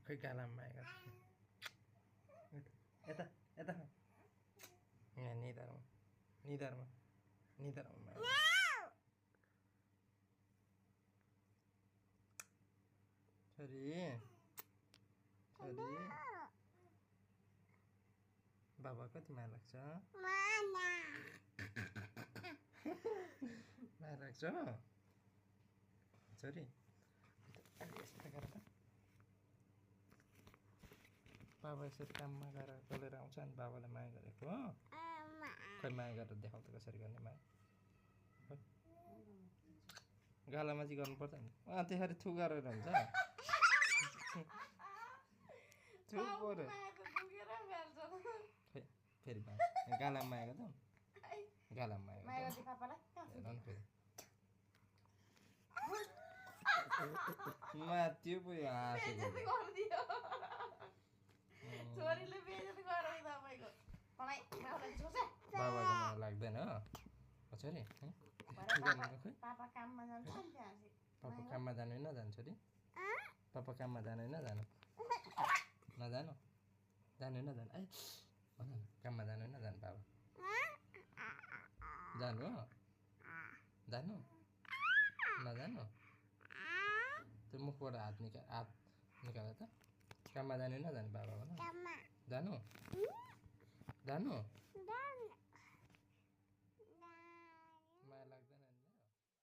खै गालामा आएको यता यता यहाँ निधारमा छोरी बाबा कति माया लाग्छ माया लाग्छ छोरी यस्तो गर त बाबा यसरी काममा गएर बोलेर आउँछ अनि बाबाले माया गरेको हो खै माया गरेर देखाउ त कसरी गर्ने माया गालामा चाहिँ गर्नुपर्छ नि त्यसरी थु गरेर हुन्छ फेरि गालामा माया गर्दा गालामा माया माथि पो हाँसेको बाबाको माया लाग्दैन हो छोरी पापा काममा जानु नजानु छोरी पापा काममा जानु नजानु नजानु ए भन न काममा जानु नजानु बाबा जानु हो जानु नजानु त्यो मुखबाट हात निकाल त काममा जानु नजानु बाबा भन जानु